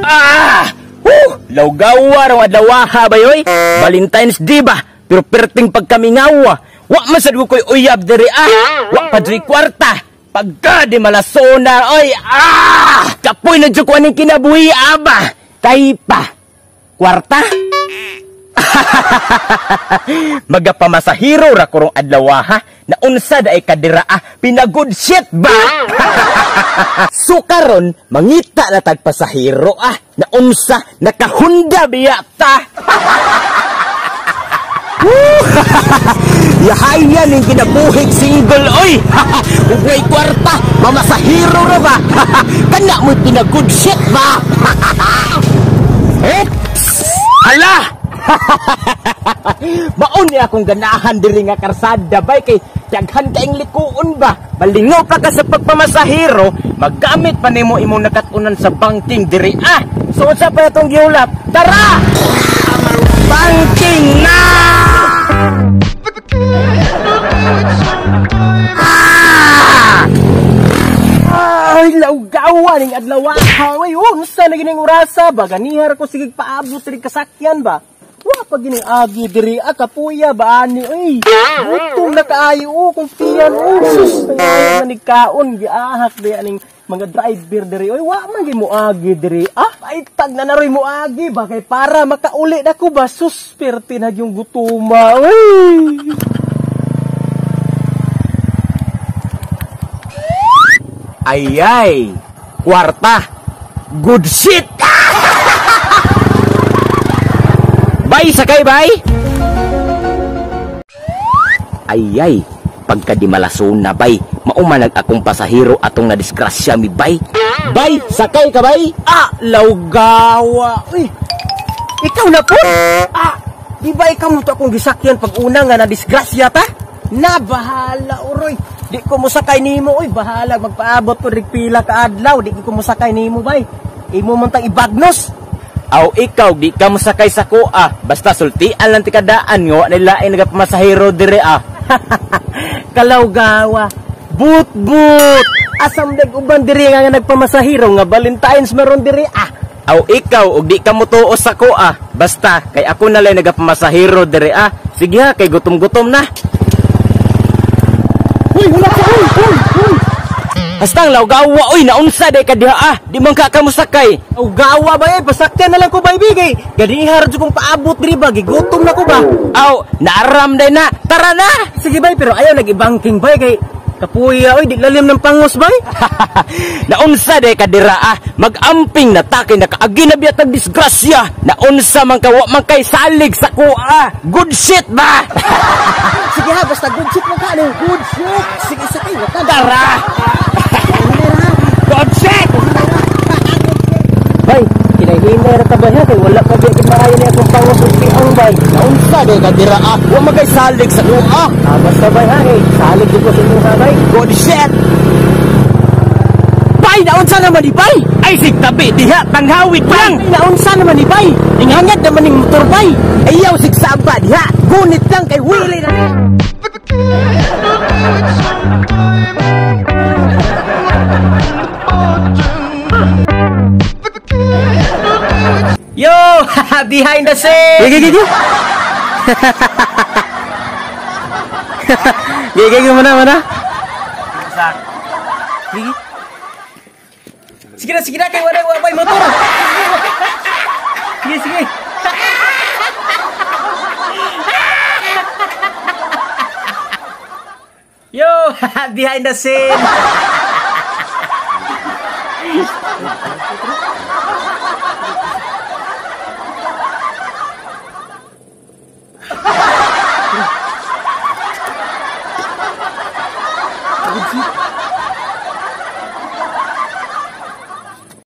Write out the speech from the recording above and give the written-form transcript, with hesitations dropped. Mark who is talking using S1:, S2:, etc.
S1: Ah! Huh! Lawgawa raw adlaw ba yoy? Valentine's Day ba? Pero perting pagkamingawa. Wa man sad ko'y uyab diri ah. Wa pa diri kwarta. Pagka di malasona oy ah! Kapoy na jud ko aning kinabuhi aba. Kay pa kwarta? Magapamasahiro ra korong adlaw ha. Naunsa daay kadira ah. Pinagod shit ba? So karon mangita na tag pasahero ah. Naunsa nakahunda biya ta. Yahaya ning kinabuhig single oy. Ugay kwarta, mamasahiro ra ba? Kana mo'y pinagod shit ba? Oops! Hala! Maon ni akong ganahan diri nga karsada bay kay daghan kaing likuon ba. Malingaw pa ka sa pagpamasahero, maggamit pa nimo imong nakat-unan sa banking diri ah. So unsa pa atong giulap? Tara! Banking na! Ah! Ay, lawgawa ning adlaw. Ay, unsa na gining orasa ba? Ganihar ko sige paabot diri kasakyan ba? Wa pa gining agi diri ah, kapuya ba ani oy. Gutom na kaayo oh, kung tiyan oh. Sus, manig kaon giahak di aning mga driver diri oy. Wa man gi moagi diri ah. Ay tag na naroy moagi ba kay para makauli na ko ba. Sus, perti na yung gutuma oy. Ayay, kwarta. Good shit. Bay, sakay, bay. Ayay, pagka di malasona, bay. Maumanag akong pasahero atong nadisgrasya mi, bay. Bay, sakay ka, bay. Ah, lawgawa. Uy, ikaw na po? Ah, di ba ikaw mo to akong gisakyan pag una nga nadisgrasya ta? Nabahala, uroy. Di ko mosakay nimo, uy. Bahala, magpaabot ko rig pila ka adlaw. Di ko mosakay nimo, bay. Imo man tang ibagnos. Aw, ikaw, di ka mosakay sa kuha. Basta sultian lang ti kadaan nga wa nilain nagapamasahero dire ah. Kalawgawa. But-but. Asam dag uban diri nga nagpamasahero nga Valentine's maron diri ah. Aw, ikaw, og di ka motuo sa kuha. Basta kay ako na lang nagapamasahero dire ah. Sige ha, kay gutom-gutom na. Uy, wala ka, uy, uy, uy. Hastang lawgawa, uy, naunsa day ka diha ah. Di man ka mosakay. Lawgawa ba eh, pasakyan na lang ko ba ibigay. Ganihar jud kong paabot diri ba, gigutom na ko ba. Aw, naaram day na. Tara na. Sige bay, pero ayaw nag-ibangking bay kay kapuya, uy, di lalim ng pangos bay. Naunsa day ka dira ah. Magamping na ta kay nakaagi na biya tag disgrasya. Naunsa man ka wa man kay salig sa kuha. Good shit ba? Sige ha, basta good shit mo ka. Ano? Good shit. Sige, sakay na ka. Tara. Good shit. Bay, kinahinay ra ta ba ha? Kay wala pa biya maayo ni akong pangos ug tiang bay. Naunsa day ka dira ah. Wa man kay salig sa kuha. Ah, basta bay ha, kay salig jud ko sa imuha bay. Good shit. Bay, naunsa naman ni bay? Ay sig tabi diha, tanghawid lang. Naunsa naman ni bay? Ninghangad naman ning motor bay. Ayaw sig saba diha, gunit lang kay wili na. Yo, behind the scene. Gigi gigi. Gigi gigi mana mana? Gigi. Sige na kay wala wala motor. Sige sige. Yo, behind the scene.